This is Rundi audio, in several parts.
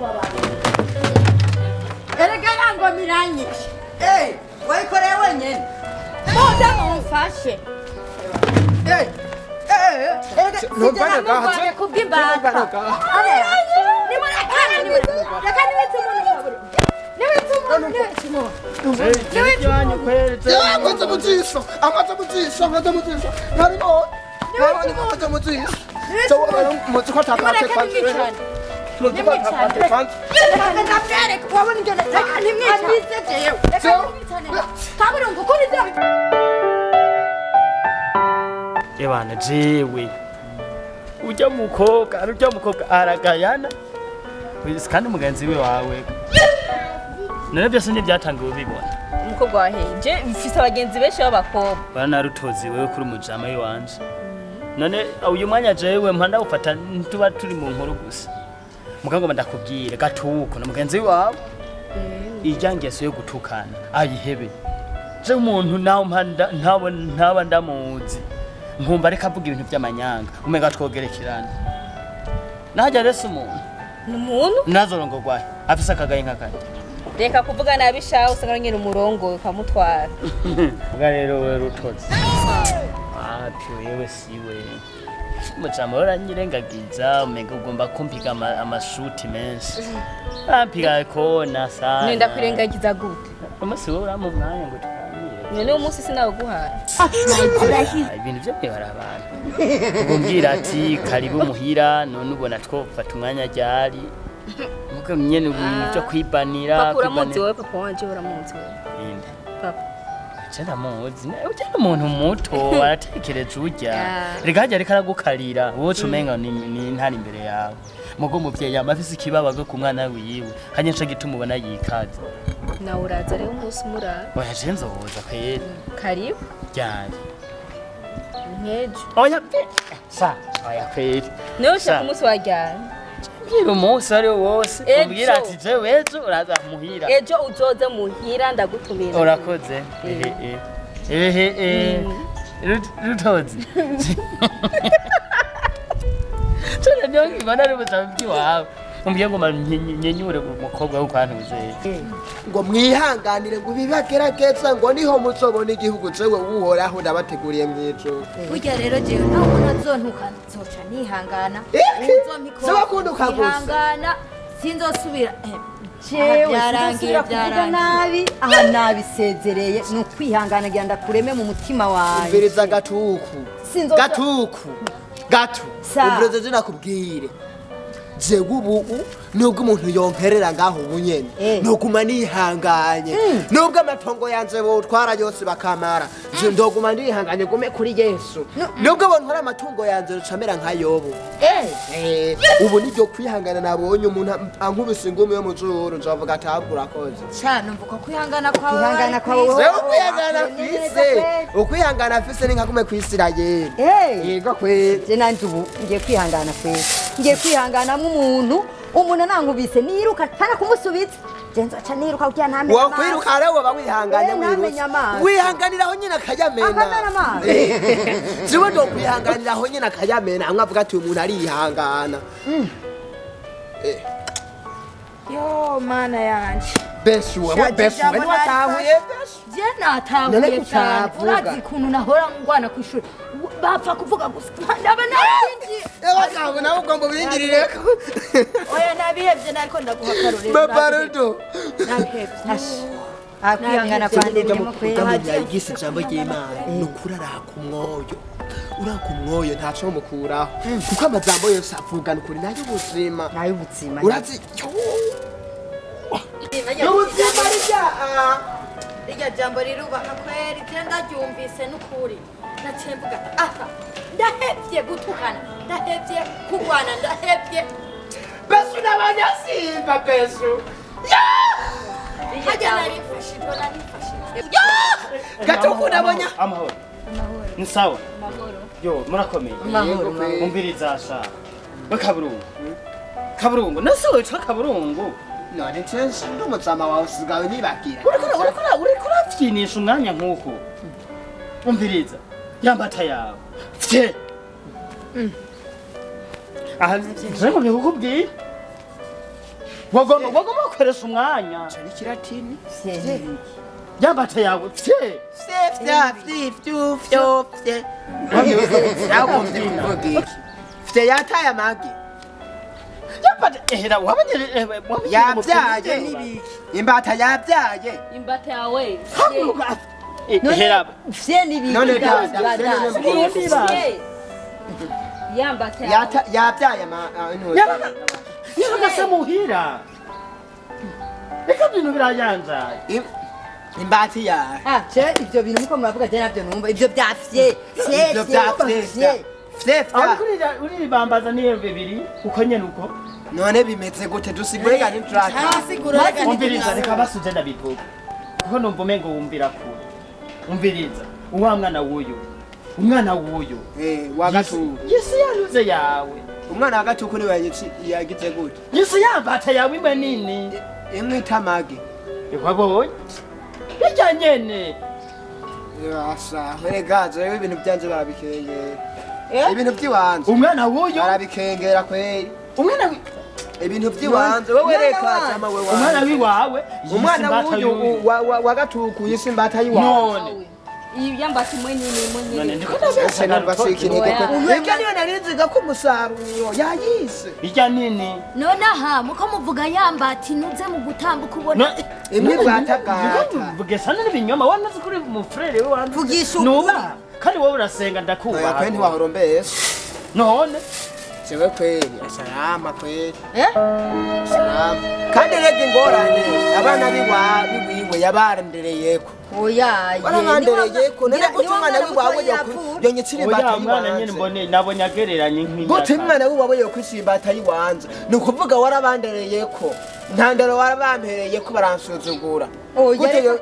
Tubabarira. Erega ya ngoma iranyishe. Eh, wayikoreye wenyene. Muze mumfashe. Eh, eh, erega Sigera murwane kubw'imbata. Nimurekane, reka niwice umuntu. Niwice umuntu, niwice umuntu. Ankoze mu jisho, ankoze mu jisho, ankoze mu jisho. Narimo. Narimo ankoze mu jisho. Muzi ko atakatse Nimureke kwanza. nimwicane. Muzi ko atakatse kwanza. Reka ndamwereke, wabona ingene, reka ntimwicane. Reka ntimwicane. Kaburungu, kuri ibyo. Ebana jewe ujya mukobwa ujya mukobwa aragayana kandi mugenzi we wawe none byose ntibyatangiwe ubibona. Umukobwa wa heje mfise abagenzi benshi b'abakobwa. Baranarutozi wewe kuri umujama w'iwanje none uyu mwanya jewe mpa ndawufata tuba turi mu nkuru gusa mukangoma ndakubwire gatuko na mugenzi wawe irya ngeso yo gutukana ayihebe. Je umuntu nawe mpa ntaba ndamuzi nkumva ariko avuga ibintu by'amanyanga umenga twogerekerana najya rese umuntu Ni umuntu nazorongorwahe afise akagaye nk'akaya. Reka kuvuga nabi shawe, usanga nyine umurongo ukamutwara. Ubwa rero we rutozi wapi wewe siwe mujama uranyirengagiza umenga ugomba kumpiga amashuti menshi urampiga kona sana. Nenda kwirengagiza gute? Umunsi wowe urampa umwanya ngo tuganire. None uwo munsi sinawuguhaye. Ibintu byo mwibara abantu ubumbwira ati karibu muhira none ubona twofata umwanya ryari muko nyene ibintu byo kwibanira. Papa uramuzi? Kwibanira. Wowe papa wanje uramuzi wewe? Inde? Papa. Ndamuzi urya ni umuntu muto aratekereza urya. Reka hajya ariko aragukarira wowe uca umenga ni intare imbere yawe mugo umuvyeyi yama afise ikibabago ku mwana wiwe hanyuma nico gituma ubona yikaze. Nawe uraza rero umunsi umurara. Oya je nzoza kweri. Karibu. Ryari? Nkejo. Oya sa oya kweri. Niwe ushaka Sa. umunsi wajyana. Mbwira umunsi ari wo wose. Ejo. Umbwira ati jewe ejo uraza muhira. Ejo uzoze muhira ndagutumira. Urakoze. Ehe ehe ehe rutozi Tuna niyo ngibona ari ubuzima bw'iwawe umbwiye ngo nyenyure umukobwa w'ukwantuze. Ngo mwihanganire ngo ibibagerageza ngo niho muzobona igihugu jewe Uhoraho ndabateguriye mw'ijuru. Burya rero jewe naho umuntu azontuka nzoca nihangana. Iki? Uzompa Si wakunduka gusa. Ihangana sinzosubira. Jewe Byarangiye, sinzosubira kuvuga byarangiye. nabi aha nabisezereye ni ukwihangana ngira ndakureme mu mutima wanjye. Umviriza gatuku. Gatuku. Gatu. Sa. Umviriza je nakubwire. Jewe ubu nubwo umuntu yonkerera ngaho ubu nyene noguma nihanganye nubwo amatongo yanje botwara yose bakamara je ndoguma ndihanganye gume kuri Yesu nubwo bontwara amatungo yanje rucamera nka Yobu. Ubu niryo kwihangana nabonye umuntu ankubise ingumi yo mu zuru nzovuga ati ahubwo urakoze. Cyane umva kwihangana kwawe. Kwihangana wari kwawe. kwisi. Jewe ukwihangana Wakuremye neza mfise kweli. ukwihangana mfise ni nka kumwe kw'Isirayeli. Yego kweli. Je nanje ubu ngiye kwihangana kweli ngiye kwihanganamo umuntu umuntu nankubise niruka ntana kumusubiza je nzoca niruka kugira ntamenye amaso. Wakwiruka rero woba wihanganye Ntamenye amaso. wihanganiraho nyine akayamena. Akamena amaso. Jewe ndokwihanganiraho nyine akayamena amwe avuga ati uyu muntu arihangana. Yo mana yanje. Besu wewe besu Ijambo wewe watahuye besu. Je natahuye None cyane. kutavuga. Urazi ukuntu nahora ngwana ku ishuri. Bapfa kuvuga gusa. Ndaba narinjiye. Ewa kabu nawe ugomba ubingirireko. Oya nabihevye nariko ndaguha akarorero. Babarudo. Nabihevye. Ah, kwihangana kwanje ndimo kweli. Umuntu yigisha ijambo ry'Imana ni ukuri araka umwoyo uraka umwoyo ntaco mukuraho kuko amajambo yose avuga ni ukuri n'ay'ubuzima n'ay'ubuzima. Urazi y'ubuzima rirya. Rirya jambo rirubaka kweri je ndaryumvise n'ukuri naciye mvuga aha ndahevye gutukana ndahevye kurwana ndahevye. Besu n'abanyasimba besu. Harya narifashijwe narifashijwe. Gatuku nabonye. Amahoro ni sawa yo murakomeye. Amahoro. Umviriza sha we kaburungu kaburungu nase witwa kaburungu. None ncenshi ndi umuzama wawe usigaye nibagira. Uriko urafyinisha umwanya nk'uku umviriza ya mata yawe fye aha je ngo kukubwira Wagomba gukoresha umwanya. Ikiratini. Fye. Yambata yawe fye. Fye fya fyi fyu fyo fye. Nagombye kuvuga iki? Fye yataye amagi. Yambata ehera wabonye Yabyaye n'ibiki? Imbata yabyaye. Imbata yawe. Haguruka. Ehera. Fye n'ibiki? None dada, fye none Fye. Yambata yawe. Yabyaye ama Yabaga. Yabaga se muhira. Reka ibintu birayanzaye. Imbata yawe. Ah, je ivyo bintu muko muravuga je navyo numva ivyo bya fye. Fye. Ivyo bya fye. Fye Aho fya. kuri uribambaza niyo bibiri uko nyene uko. None bimeze gute dusigure gani turata. Umviriza reka basuje ndabivuga. Kuko numva umengo wumvira kure. Umviriza uwa mwana w'uyu. Umwana w'uyu. Wa gatuku. Yesu yanuze yawe. Umwana wa gatuku niwe yagize gute? Yesu yambata yawe imwe nini. Imwe itamagi. Wabonye? Bijya nyene. Asa, erega jewe ibintu byanje barabikengera. Ibintu by'iwanze. Umwana w'uyu barabikengera kweri. Umwana ibintu by'iwanze wewe reka zama wewe. Umwana wiwawe. Umwana w'uyu wa gatuku yisi imbata yiwawe. None. Iyi yambata imwe nini imwe nini. None ndiko ndabesha numva si ikintu Oya. Ibyo niyo narinziga ko umusaruro yayise. Ijya nini. None aha muko muvuga yambata inuze mu gutambuka ubona. Imwe bwatagata. Vugesha n'ibinyoma wanazi kuri mu frere we wanze. Vugisha ukuri. Nuba. Kandi wowe urasenga Oya ndakubaha. kwe ntiwahorombesha. None. Jewe kweri salama kweri. Salama. Kandi rega ingorane abana biwiwe yabarendereyeko. Oya. Warabandereyeko none gute umwana wiwawe yonyitsira imbata Oya mwana nyene yiwanze. mbone nabonye agereranye nk'inyaka. Gute umwana wiwawe yokwitsira imbata yiwanze. Ni ukuvuga warabandereyeko. Ntandaro warabampereyeko baransuzugura. Oya, Gute reka-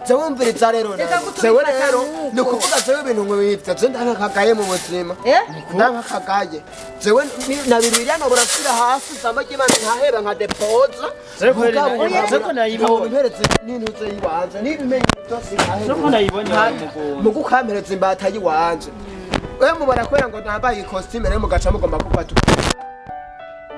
jewe wumviriza rero Reka nawe. gutuma Jewe ifata rero nuko. ni ukuvuga jewe ibintu nk'ibyo je ndakakagaye mu buzima. Ndakakagaye. Jewe nabirira no burasira hasi zamba ry'Imana nkaheba nka depoza. Jewe kweri Mugabo na- jewe ko nayibonye. Mpereze n'intuze yiwanze n'ibimenye byose nkaheba. Jewe ko nayibonye Nta- mu mugongo. Mugu kampereza imbata yiwanze. We mubara kubera ngo nambaye ikositime rero mugaca mugomba gufata.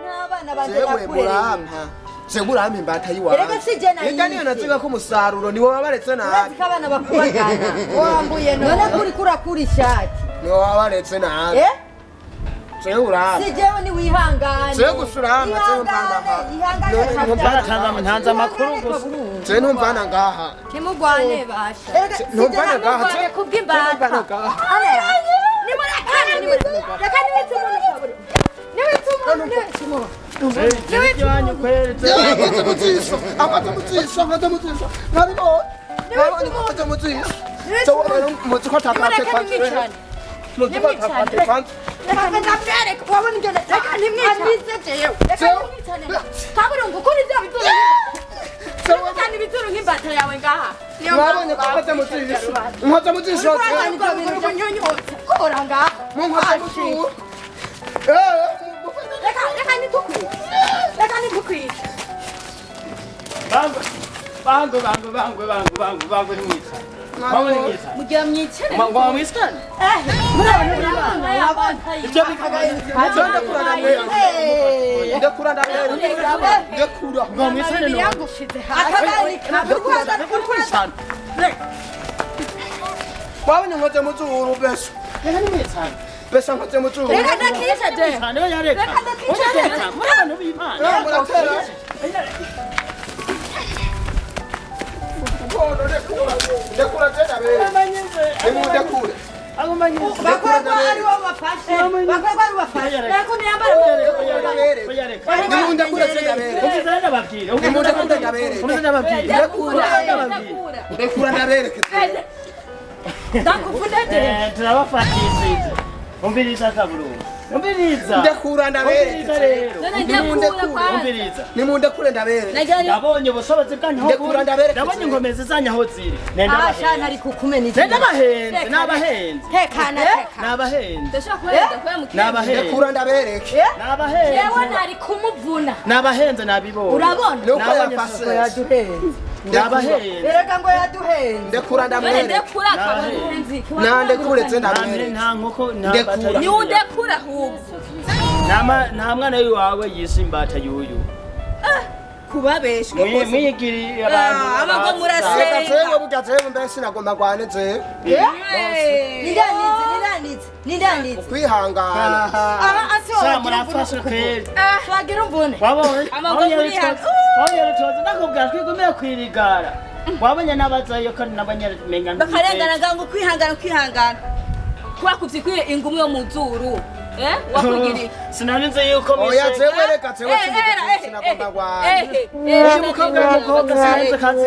N'abana banje Jewe nakurereye. murampa. Jewe urampa imbata yiwanze. Erega si je nayishe. Ega niyo naziga ko umusaruro niwo wabaretse nabi. Urazi ko abana bakubagana. Wambuye none kuri kurakura ishati. Niwo wabaretse nabi. Jewe urampa. Si jewe ni wihangane. Jewe gusa urampa, jewe mvana aha. Ihangane. None ntumvana Ntanze ntanze amakuru gusa. Jewe ntumvana ngaha. Ntimugwane basha. Ntumvana ngaha. Ntimugwane kubw'imbata. Ntumvana ngaha. Nimurekane nimurekane. Reka niwice umuntu kaburi. Niwice umuntu niwice umuntu. Jewe iwanyu kweri. Nkoze mu jisho, nkoze mu jisho, nkoze mu jisho. Nabibonye. Nabonye nkoze mu jisho. Jewe muzi ko atakate Nimureke kwanza. nimwicane. Muzi ko atakate kwanza. Reka ndamwereke wabona ingene reka ntimwicane. Reka ntimwicane. Kaburungu kuri bya bizuru. Cyane ibizuru nk'imbata yawe ngaha. Niyo Mwabonye ko nkoze mu jisho. Nkoze mu jisho. Kora ngaha. Munkoze mu jisho. Reka reka nitukwice. Reka nitukwice. Bangwe bangwe bangwe bangwe bangwe bangwe bangwe nimwica. Bangwe nimwica. Mugira mwicane. Ngo mwicane. Ibyo bikagaye. Ndakura ndamwera. Ndakura ndamwera. Ndakura. Ngo mwicane no. Yagushize hasi. Akabari Kwicana. Wabonye nkoze mu zuru beso. Reka nimwicane. Besa nkoze mu zuru. Reka ndakice je. Mwicane oya reka. Reka ndakice. Oya reka. Muri abantu b'Imana. Muratera. Ndakura ndakura tena wewe. Nimundakure. Bakora ko ari bo bafashe. Bakora ko ari bo bafashe. Reka niyambare. Oya reka. Nimundakure tena wewe. Umviriza ndababwira. Nimundakure ndabereke. Umviriza ndababwira. Ndakura. Ndababwira. Ndakura ndabereke. Ndakuvuna je. Turabafatishije. Umviriza kaburungu. Umviriza. Ndakura ndabereke. Umviriza rero. None ndakura kwanza. Umviriza. Nimundakure ndabereke. Ndabonye ubushobozi bwanyu aho Ndekura buri. ndabereke. Ndabonye ingomezi zanyu aho ziri. Asha nari kukumena Nenda bahenze, nabahenze. Tekana tekana. Nabahenze. Ndashobora kuba ndakura mu kirere. Nabahenze. Ndakura ndabereke. Nabahenze. Jewe nari kumuvuna. Nabahenze nabibonye. Urabona? Nuko Nabonye yafashe. Yaduhenze. Nabahenze. Erega ngo yaduhenze. Ndekura None ndamwereke. ndekura kaburungu. Nandekure tena Nta ndamwereke. nta nkoko nta Ndekura. mbata Ni undekura ahubwo. Nta mwana wawe yise imbata yuyu. Kubabesha uko kose. Mwiyigiriye abantu. Ah, abagwa murase. Reka jewe burya jewe mbere sinagomba ngwane jewe. Nindanitse, nindanitse, nindanitse. Kwihangana. Aha, asi wowe Sa wagira murafashe imvune. kweli. Twagira imvune. Wabonye? Amaguru Wabonye rutozi ndakubwira twigumire kwirigara. Wabonye n'abazayo kandi n'abanyamenga. Bakarengana ngo kwihangana kwihangana. Kwakuvye kwiye ingumi yo mu zuru. Eh? Wakugiriye. Sinarinze yuko Oya mise. jewe reka jewe sinagomba ngwane. Uyu mukobwa w'umukobwa sinarinze kazi.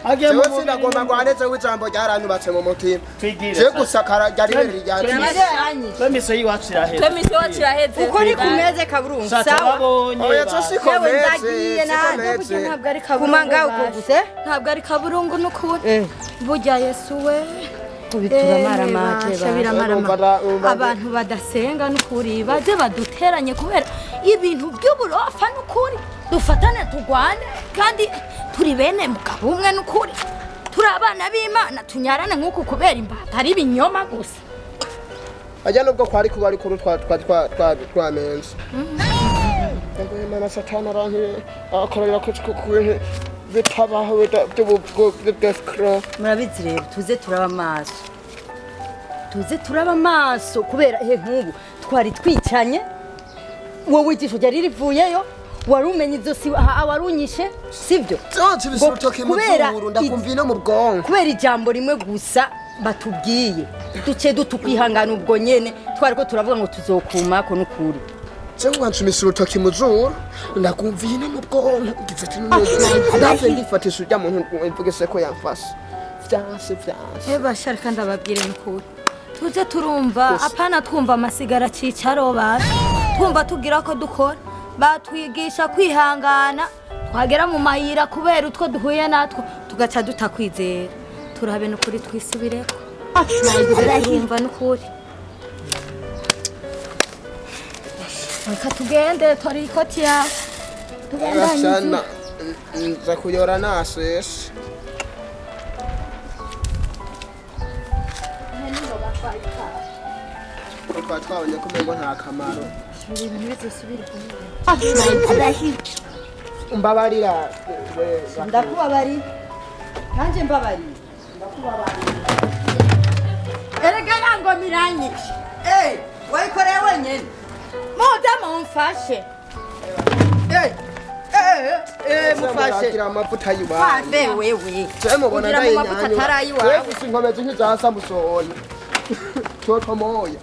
Agiye mu Jewe sinagomba ngwane jewe ijambo ryaranyubatse mu mutima. Twigire. Jewe gusa ryari ryaciye. Nindanitse. Twemise y'iwacu iraheze. Twemise iwacu iraheze. Uko ni kumeze Kaburungu. Sa Sawa. turababonye. Oya cyo siko Yewe meze, ndagiye siko nanjye. meze. Ntabwo ari kaburungu. Kuma ngaho uko basha. gusa. Ntabwo ari kaburungu n'ukuri. Eh. Burya Yesu we. Ubitura make Basha, ba. biramarama. Urumva Abantu badasenga n'ukuri baze baduteranye kubera ibintu by'uburofa n'ukuri dufatane turwane kandi turi bene mugabo umwe n'ukuri turi abana b'Imana tunyarane nk'uku kubera imbata ari ibinyoma gusa. Ajya nubwo kwari kuba ari kuru twa twa twa twa twamenze. Ngo Imana Satani arankiye akorera ko ku bintu bitabaho by'ubukro. Murabizi rero tuze turaba amaso. Tuze turaba amaso kubera he nk'ubu twari twicanye wowe ijisho ryari rivuyeyo wari umenye izo si aha wari unyishe sibyo? Byose bisurutoke mu Kubera zuru ndakumva ino mu bwonko. Kubera ijambo rimwe gusa batubwiye duce dutukwihangana ubwo nyene twari ko turavuga ngo tuzokumako n'ukuri. Jewe wansumisa urutoki mu zuru ndakumva ino mu bwonko ngize ati ndave ndifatisha urya muntu mvugise ko yamfashe. Vyanse vyanse. Basha reka ndababwire n'ukuri tuze turumva apana twumva amasigara cicaro basha twumva tugira ko dukora batwigisha kwihangana twagera mu mayira kubera utwo duhuye natwo tugaca dutakwizera turabe n'ukuri twisubireko turumva n'ukuri reka tugende tori ikoti yawe tugendanye Sana nza kuyora nasese. Twari twabonye ko umengo nta kamaro. Mbabarira we Ndakubabariye nanjye mbabariye. Erega ya ngoma iranyishe. Eh, wayikoreye wenyene. Muze mumfashe. Eh, eh, eh, mufashe. mufashe amavuta yiwawe. Ave wewe. Je mubona Ugira mu mavuta atari ayiwawe. Wewe ufise inkomezi nk'iza Samusoni. Toto moya.